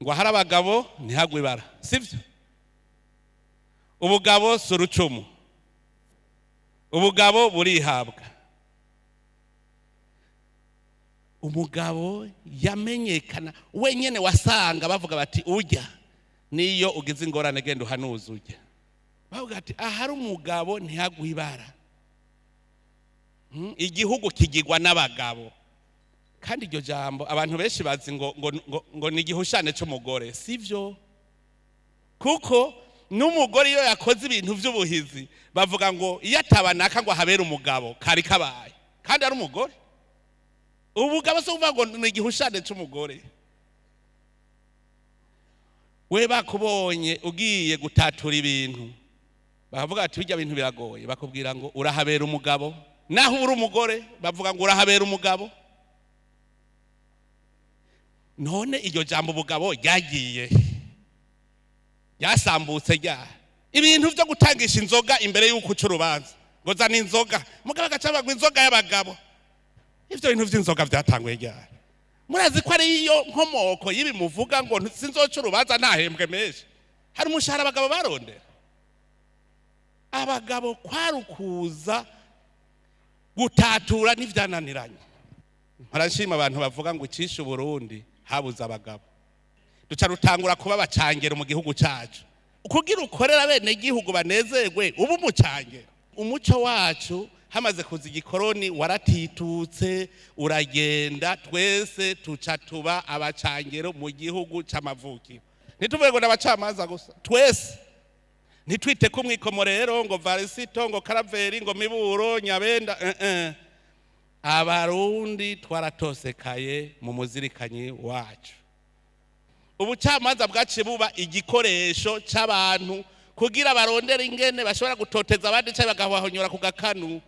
Ngo ahari abagabo ntihagwe ibara, sibyo? Ubugabo si urucumu, ubugabo burihabwa. Umugabo yamenyekana wenyine, wasanga bavuga bati: "Ujya niyo ugize ingorane, genda uhanuze ujya." Bavuga ati: "Ahari umugabo ntihagwe ibara." Igihugu kigirwa n'abagabo. Kandi iryo jambo abantu benshi bazi ngo ni igihushane cy'umugore. Sibyo, kuko n'umugore iyo yakoze ibintu by'ubuhizi bavuga ngo iyo atabanaka ngo ahabere umugabo kari kabaye, kandi ari umugore. Ubugabo si ukuvuga ngo ni igihushane cy'umugore. We bakubonye ugiye gutatura ibintu, bakavuga ati: "Bijya bintu biragoye." Bakubwira ngo urahabera umugabo. Naho uri umugore, bavuga ngo urahabera umugabo. None iryo jambo ubugabo ryagiye, ryasambutse ryaha? Ibintu byo gutangisha inzoga imbere y'uko uca urubanza, ngo zana inzoga, mugabo agaca ngo inzoga y'abagabo. Ibyo bintu by'inzoga byatanguye ryari? Murazi ko ariyo nkomoko y'ibi muvuga ngo sinzoca urubanza ntahembwe menshi. Hari umushahara abagabo barondera? Abagabo kwari ukuza gutatura n'ivyananiranye. Mparashima abantu bavuga ngo icishe Uburundi habuze abagabo, duca rutangura kuba abacangero mu gihugu cacu. Kugira ukorera bene gihugu banezerwe, ubu umucangero. Umuco wacu hamaze kuza igikoroni waratitutse, uragenda, twese tuca tuba abacangero mu gihugu c'amavukiro. Ntituvuge ngo n'abacamanza gusa, twese. Ntitwite ko umwikomo rero ngo Varisito, ngo Karaveri, ngo Miburo, Nyabenda. Eh, eh. Abarundi twaratosekaye mu muzirikanyi wacu. Ubucamanza bwaciye buba igikoresho c'abantu kugira barondere ingene bashobora gutoteza abandi cyangwa bagahonyora ku gakanu.